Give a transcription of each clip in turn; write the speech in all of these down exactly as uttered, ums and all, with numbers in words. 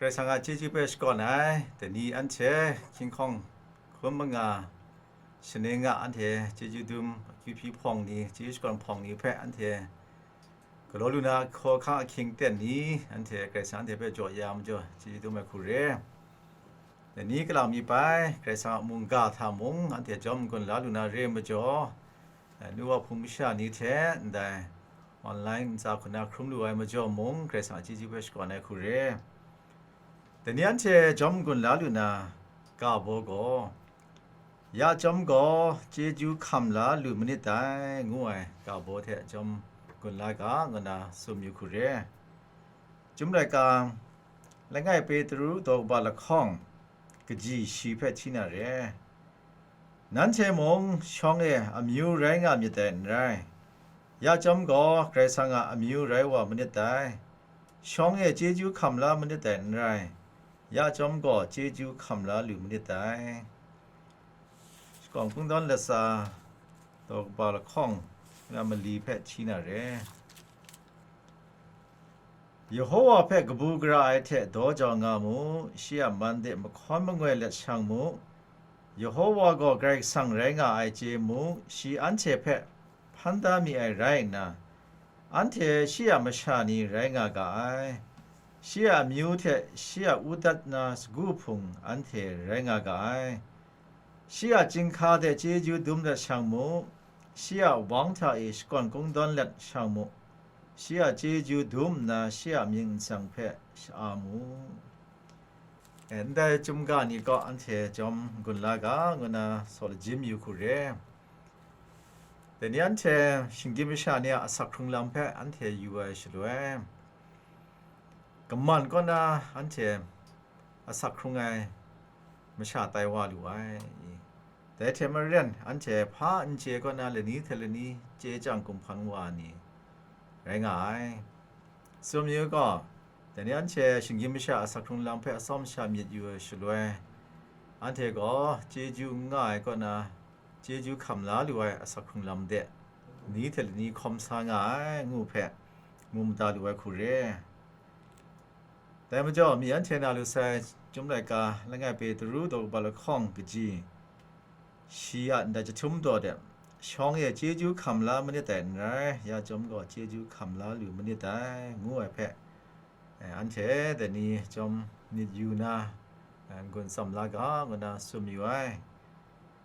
Karai Kasang a chyeju hpe shakawn ai, dai ni anhte hkying hkawng hkun manga shaning a anhte chyeju dum akyu hpyi hpawng ni, chyeju shakawn hpawng ni hpe anhte galaw lu na hkaw hkang ahkying ten ni anhte Karai Kasang anhte hpe jaw ya majaw chyeju dum ai hku re. Dai ni kalang mi pai, Karai Kasang a mungga hta mung anhte jawm n-gun la lu na re majaw, eh, nu wa hpung masha ni hte ndai online ntsa hku na hkrum lu ai majaw mung, Karai Kasang a chyeju hpe shakawn ai hku re. Dai ni anhte jawm n-gun la lu na ga baw gaw, ya chyawm gaw chyeju hkam la lu manit dai, ngu ai ga baw hte jawm gun la ga, ngu na tsun yu hku re. Chyum laika, langai Petru daw kaba lahkawng kaji shi hpe hti na re. Nanhte mung shawng e amyu rai nga myit dai n rai, ya chyawm gaw Karai Kasang a amyu rai wa manit dai. Shawng e chyeju hkam la manit dai n rai, ya chyawm gaw chyeju hkam la lu manit dai. Shakawn Kungdawn Latsa daw kaba lahkawng na mali hpe hti na re. Yehowa hpe kabu gara ai hte daw jau nga mu, shi a man de mahkawn mangoi let shang mu. Yehowa gaw Karai Kasang rai nga ai chye mu, shi anhte hpe hpan da mi ai rai nna, anhte shi a masha ni rai nga ga ai. Shi a amyu hte shi a udat na sagu hpung anhte rai nga ga ai. Shi a chyinghka hte chyeju dum let shang mu, shi a wang hta e shakawn kungdawn let shang mu, shi a chyeju dum nna shi a mying nsang hpe sha-a mu. E, ndai chyum ga ni kaw anhte jawm gun la ga, ngu na saw lajim yu hku re. Dai ni anhte shinggyim masha ni a asak hkrung lam hpe anhte yu ai shaloi, kaman kaw na anhte asak hkrung ai masha tai wa lu ai. Dai hte maren, anhte hpa n chye kaw na lani hte lani chye chyang kumhpan wa ni rai nga ai. Tsun yu gaw, dai ni anhte shinggyim masha asak hkrung lam hpe atsawm sha myit yu ai shaloi, anhte gaw chyeju n nga ai kaw na, chyeju hkam la lu ai asak hkrung lam de, lani hte lani hkawm sa nga ai, ngu hpe mu mada lu ai hku re. Dai majaw, mi anhte na lu sai, Chyum laika, langai Petru daw kaba lahkawng kaji shi a ndai jahtum daw de, shawng e chyeju hkam la manit dai n rai, ya chyawm gaw chyeju hkam la lu manit dai, ngu ai hpe, eh, anhte dai ni chyawm myit yu na, eh, n-gun tsam la ga, ngu na tsun yu ai.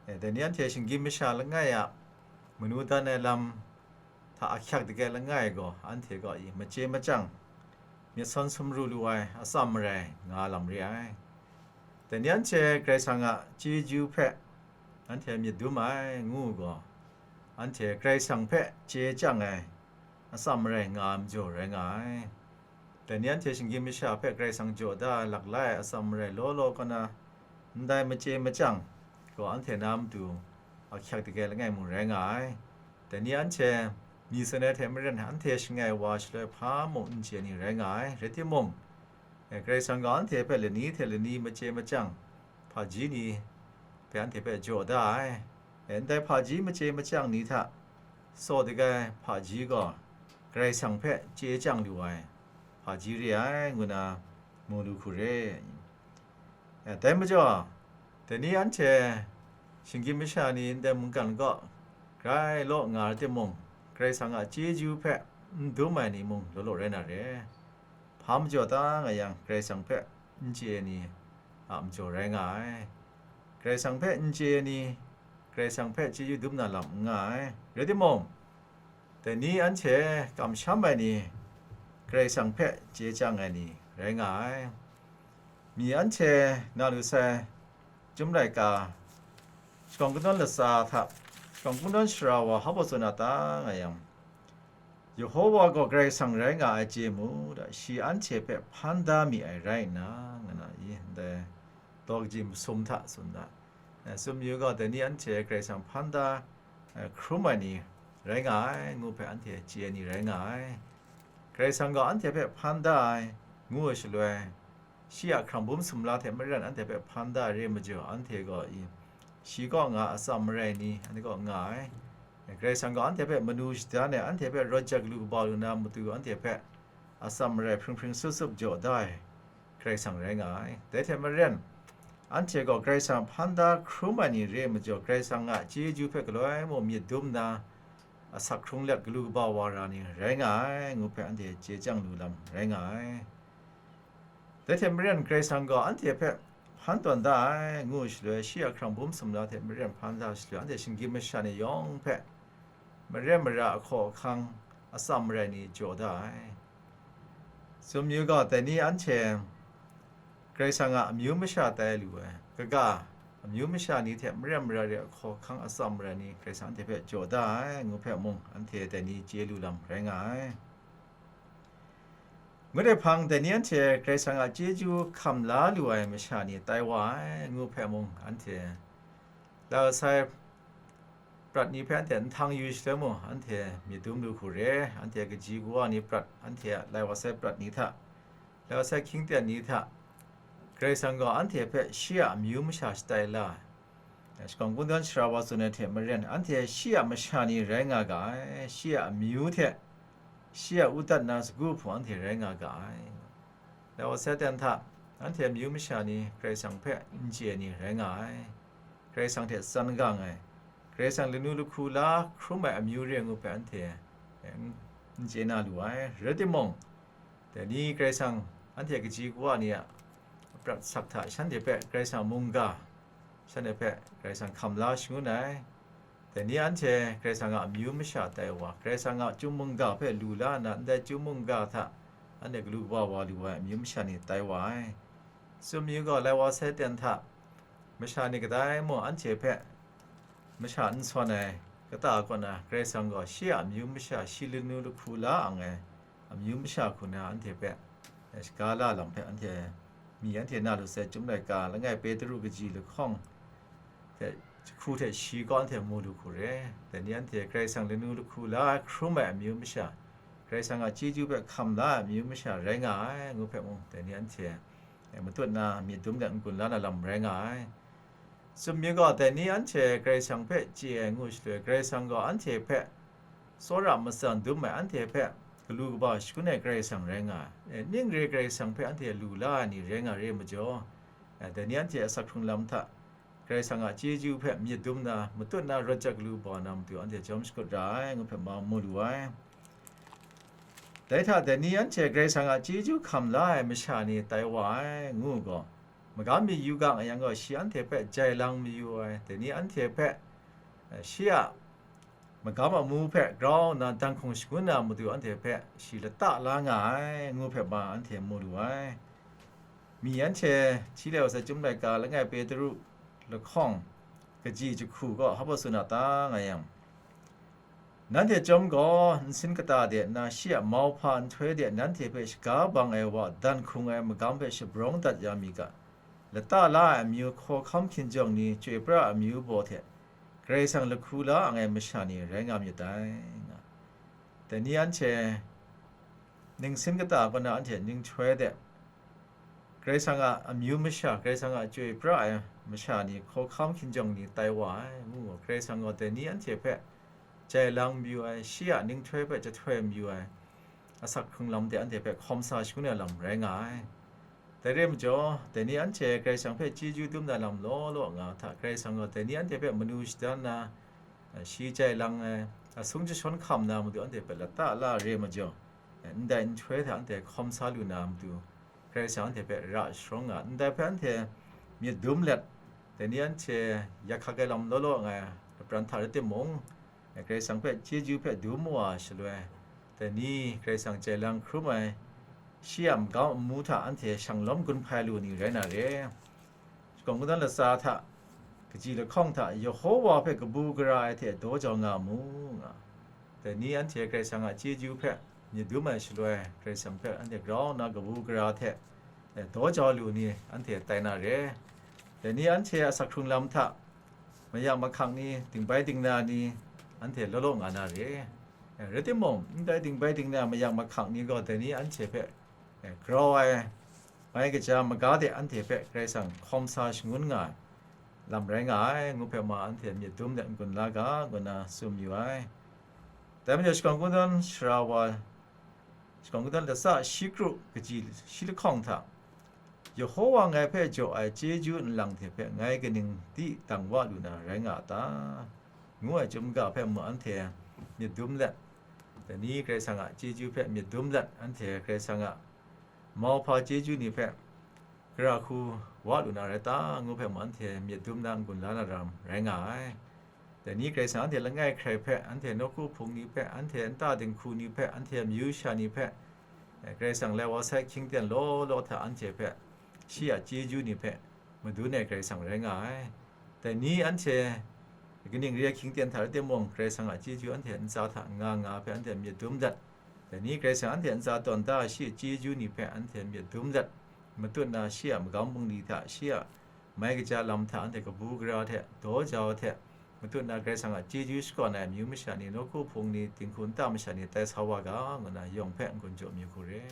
Eh, dai ni anhte shinggyim masha langai a manu dan ai lam hta ahkyak dagrai langai gaw, anhte gaw i machye machyang, myit sawn sumru lu ai atsam marai nga lam re ai. Dai ni anhte Karai Kasang a chyeju hpe anhte myit dum ai ngu gaw, anhte Karai Kasang hpe chye chyang ai atsam marai nga ai majaw rai nga ai. Dai ni anhte shinggyim masha hpe Karai Kasang jaw da ai laklai ai atsam marai law law kaw na, ndai machye machyang gaw anhte na matu ahkyak dagrai langai mung rai nga ai. Dai ni anhte mi tsun ai hte maren, anhte shangai wa shaloi hpa mung n chye ni rai nga ai. Rai timung, eh, Karai Kasang gaw anhte hpe lani hte lani machye machyang hpaji ni hpe anhte hpe jaw da ai. Eh, ndai hpaji machye machyang ni hta saw dagrai hpaji gaw Karai Kasang hpe chye chyang lu ai hpaji re ai, ngu na mu lu hku re. Eh, dai majaw, dai ni anhte shinggyim masha ni ndai mungkan kaw grai law nga ai timung, Karai Kasang a chyeju hpe n dum ai ni mung law law rai na re. Hpa majaw ta nga yang, Karai Kasang hpe n chye ai ni a majaw rai nga ai. Karai Kasang hpe n chye ai ni, Karai Kasang hpe chyeju dum na lam n nga ai. Rai timung, dai ni anhte kamsham ai ni, Karai Kasang hpe chye chyang ai ni rai nga ai. Mi anhte na lu sai, Chyum laika, Shakawn Kungdawn Latsa hta, Shakawn Kungdawn Sara wa hpa baw tsun a ta nga yang, Yehowa gaw Karai Kasang rai nga ai chye mu da, shi anhte hpe hpan da mi ai rai nna, nga na i, ndai daw kaji masum hta tsun da. Eh, tsun yu gaw, dai ni anhte Karai Kasang hpan da, eh, hkrum ai ni rai nga ai, ngu hpe anhte chye ai ni rai nga ai. Karai Kasang gaw anhte hpe hpan da ai, ngu ai shaloi, shi a hkrang bum sumla hte maren anhte hpe hpan da ai re majaw, anhte gaw i, shi kaw nga atsam marai ni, anhte kaw nga ai. Karai Kasang gaw anhte hpe manu shadan ai, anhte hpe rawt jat galu kaba lu na matu, anhte hpe atsam marai hpring hpring sup sup jaw da ai, Karai Kasang rai nga ai. Dai hte maren, anhte gaw Karai Kasang hpan da hkrum ai ni re ai majaw, Karai Kasang a chyeju hpe galoi mung myit dum nna, asak hkrung let galu kaba wa ra ni rai nga ai, ngu hpe anhte chye chyang lu lam rai nga ai. Dai hte maren, Karai Kasang gaw anhte hpe hpan tawn da ai, ngu shaloi, shi a hkrang bum sumla hte maren hpan da shaloi, anhte shinggyim masha ni yawng hpe maren mara ahkaw ahkang atsam marai ni jaw da ai. Tsun yu ga, dai ni anhte Karai Kasang a amyu masha tai lu ai, kaga amyu masha ni hte maren mara re ahkaw ahkang atsam marai ni Karai Kasang anhte hpe jaw da ai, ngu hpe mung anhte dai ni chye lu lam rai nga ai. Ngut ai hpang, dai ni anhte Karai Kasang a chyeju hkam la lu ai masha ni tai wa ai, ngu hpe mung anhte Lai wa sai prat ni hpe anhte nhtang yu shaloi mung, anhte myit dum lu hku re, anhte kaji kawa ni prat, anhte a lai wa sai prat ni hta, lai wa sai hkyingten ni hta, Karai Kasang gaw anhte hpe shi a amyu masha shatai la ai. Shakawn Kungdawn Sara wa tsun ai hte maren, anhte shi a masha ni rai nga ga ai, shi a amyu hte shi a udat na sagu hpung anhte rai nga ga ai. Lai wa sai ten hta, anhte amyu masha ni Karai Kasang hpe n chye ai ni rai nga ai. Karai Kasang hte tsan gang ai, Karai Kasang lanu lahku la hkrum ai amyu re ngu hpe anhte n chye na lu ai. Rai timung, dai ni Karai Kasang anhte kaji kawa ni a prat sak hta shanhte hpe Karai Kasang mungga, shanhte hpe Karai Kasang hkam la shangun ai. Dai ni anhte Karai Kasang a amyu masha tai wa, Karai Kasang a chyum mungga hpe lu la nna, ndai chyum mungga hta anhte galu kaba wa lu ai amyu masha ni tai wa ai. Tsun yu ga, lai wa sai ten hta, masha ni kadai mung anhte hpe masha n sawn ai kata kaw na, Karai Kasang gaw shi a amyu masha, shi lanu lahku la ang ai amyu masha hku na anhte hpe shaga la lam hpe anhte, mi anhte na lu sai Chyum laika langai Petru kaji lahkawng hte jahku hte shi kaw anhte mu lu hku re. Dai ni anhte Karai Kasang lanu lahku la hkrum ai amyu masha, Karai Kasang a chyeju hpe hkam la ai amyu masha rai nga ai, ngu hpe mung, dai ni anhte matut na myit dum de n-gun la na lam rai nga ai. Tsun yu ga, dai ni anhte Karai Kasang hpe chye ai ngu shaloi, Karai Kasang gaw anhte hpe tsawra matsan dum ai, anhte hpe galu kaba shangun ai Karai Kasang rai nga ai. E, ning re Karai Kasang hpe anhte lu la ai ni rai nga re ai majaw, e, dai ni anhte asak hkrung lam hta Karai Kasang a chyeju hpe myit dum na, matut na rawt jat galu kaba na matu anhte jawm shakut ra ai, ngu hpe ma mu lu ai. Dai hta dai ni anhte Karai Kasang a chyeju hkam la ai masha ni tai wa ai, ngu gaw, magam mi yu ga nga yang gaw, shi anhte hpe jai lang mayu ai, dai ni anhte hpe, eh, shi a magam amu hpe grau nna dan hkung shangun na matu anhte hpe shi lata la nga ai, ngu hpe ma anhte mu lu ai. Mi anhte hti lai wa sai Chyum laika langai Petru lahkawng kaji jahku gaw hpa baw tsun a ta nga yang, nanhte chyawm gaw nsin kata de nna shi a mauhpa nhtoi de nanhte hpe shaga bang ai wa dan hkrung ai magam hpe shabrawng dat ya mi ga, lata la ai amyu hkawhkam hkinjawng ni chyoi pra ai amyu baw hte Karai Kasang lahku la ang ai masha ni rai nga myit dai, nga. Dai ni anhte ningsin kata kaw na anhte ninghtoi de Karai Kasang a amyu masha, Karai Kasang a chyoi pra ai masha ni hkawhkam hkinjawng ni tai wa ai, ngu gaw, Karai Kasang gaw dai ni anhte hpe jai lang mayu ai, shi a ninghtoi hpe jahtoi mayu ai, asak hkrung lam de anhte hpe hkawm sa shangun ai lam rai nga ai. Dai re ai majaw, dai ni anhte Karai Kasang hpe chyeju dum na lam law law nga hta, Karai Kasang gaw dai ni anhte hpe manu shadan na, shi jai lang ai, asung jashawn hkam na matu anhte hpe lata la re ai majaw, ndai nhtoi hta anhte hkawm sa lu na matu, Karai Kasang anhte hpe ra sharawng nga, ndai hpe anhte myit dum let, dai ni anhte yak hkak ai lam law law nga ai lapran hta rai timung, Karai Kasang hpe chyeju hpe dum wa shaloi, dai ni Karai Kasang jai lang hkrum ai, shi a magam amu hta anhte shang lawm gun hpai lu ni rai na re. Shakawn Kungdawn latsa hta, kaji lahkawng hta, Yehowa hpe kabu gara ai hte daw jau nga mu, nga. Dai ni anhte Karai Kasang a chyeju hpe myit dum ai shaloi, Karai Kasang hpe anhte grau nna kabu gara hte, eh, daw jau lu ni anhte tai na re. Dai ni anhte asak hkrung lam hta, mayak mahkang ni, dingbai dingna ni, anhte law law nga na re. Eh, rai timung, ndai dingbai dingna mayak mahkang ni gaw dai ni anhte hpe, eh, grau ai, mai kaja maga de anhte hpe Karai Kasang hkawm sa shangun nga ai lam rai nga ai, ngu hpe ma anhte myit dum de n-gun la ga, ngu nna tsun yu ai. Dai majaw, Shakawn Kungdawn sara wa, Shakawn Kungdawn latsa shi kru kaji shi lahkawng hta, Yehowa ngai hpe jaw ai chyeju nlang hte hpe ngai kaning di dang wa lu na rai nga a ta? Ngu ai chyum ga hpe mu anhte myit dum let, dai ni Karai Kasang a chyeju hpe myit dum let, anhte Karai Kasang a mauhpa chyeju ni hpe gara hku wa lu na rai ta? Ngu hpe mu anhte myit dum na n-gun la na ram rai nga ai. Dai ni Karai Kasang anhte langai hkrai hpe, anhte nawku hpung ni hpe, anhte nta dinghku ni hpe, anhte amyu sha ni hpe, eh, Karai Kasang lai wa sai hkying ten law law hta anhte hpe, shi a chyeju ni hpe madun ai Karai Kasang rai nga ai. Dai ni anhte kaning re ai hkying ten hta rai timung, Karai Kasang a chyeju anhte ntsa hta nga nga hpe anhte myit dum dat. Dai ni Karai Kasang anhte ntsa tawn da ai shi a chyeju ni hpe anhte myit dum dat, matut na shi a magam bungli hta, shi a mai kaja lam hta anhte kabu gara hte, daw jau hte, matut na Karai Kasang a chyeju shakawn ai amyu masha ni, nawku hpung ni, dinghku nta masha ni tai sa wa ga, ngu na yawng hpe n-gun jaw mi hku re.